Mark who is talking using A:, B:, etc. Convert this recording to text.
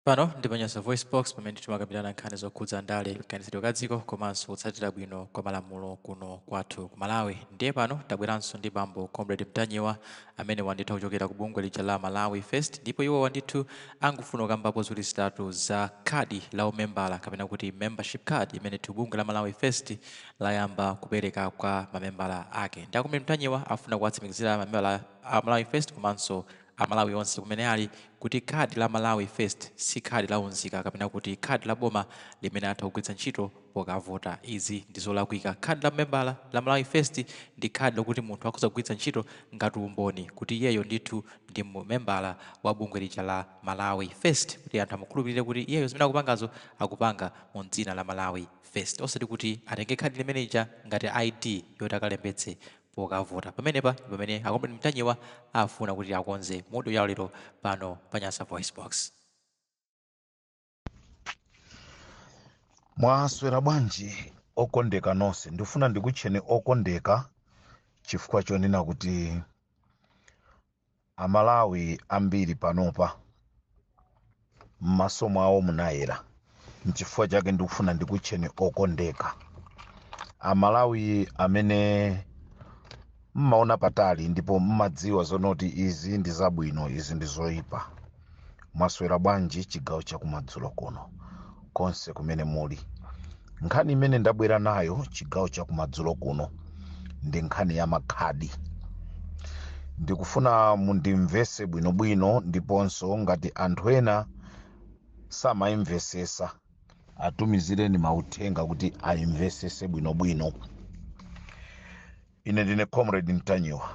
A: Pano ndi pa Nyasa VoiceBox, pamene timakambirana nkhani zokhudza ndale, kayendetsedwe ka dziko komanso kutsatira bwino kwa malamulo kuno kwathu ku Malawi. Ndiye pano tabweranso ndi bambo Comrade Mtanyiwa, amene wandithu kuchokera ku bungwe lija la Malawi First, ndipo iwo wandithu angufuna kukambapo ziwiri zitatu za khadi la umembala, kapena kuti membership card, imene tu bungwe la Malawi First layamba kupereka kwa mamembala ake. Ndi a Comrade Mtanyiwa afuna kuwatsimikizira mamembala a Malawi First komanso Amalawi onse kumene ali kuti khadi la Malawi First si khadi la unzika kapena kuti khadi la boma limene atha kugwiritsa ntchito pokavota. Izi ndi zolakwika. Khadi la membala la Malawi First ndi khadi lokuti munthu akhoza kugwiritsa ntchito ngati umboni kuti iyeyo ndithu ndi membala wa bungwe lija la Malawi First, kuti anthu amukhulupirire kuti iyeyo zimene akupangazo akupanga mu dzina la Malawi First, osati kuti atenge khadi limene lija ngati ID yoti akalembetse pokavota. Pamenepa ndi pamene a Comrade Mtanyiwa afuna kuti akonze mutu yawo lero pano pa Nyasa Voice Box.
B: Mwaswera bwanji okondeka nonse? Ndifuna ndikutcheni okondeka chifukwa chonena kuti Amalawi ambiri panopa m'maso mwawo munayera. Nchifukwa chake ndikufuna ndikutcheni okondeka. Amalawi amene mmaona patali ndipo mmadziwa zonoti izi ndi zabwino, izi ndi zoyipa, mwaswera bwanji chigawo chakumadzulo kuno konse kumene muli? Nkhani imene ndabwera nayo chigawo chakumadzulo kuno ndi nkhani ya makhadi. Ndikufuna mundimvese bwinobwino, ndiponso ngati anthu ena samayimvesesa, atumizireni mauthenga kuti ayimvesese bwinobwino. Ine ndine Comrade Mtanyiwa.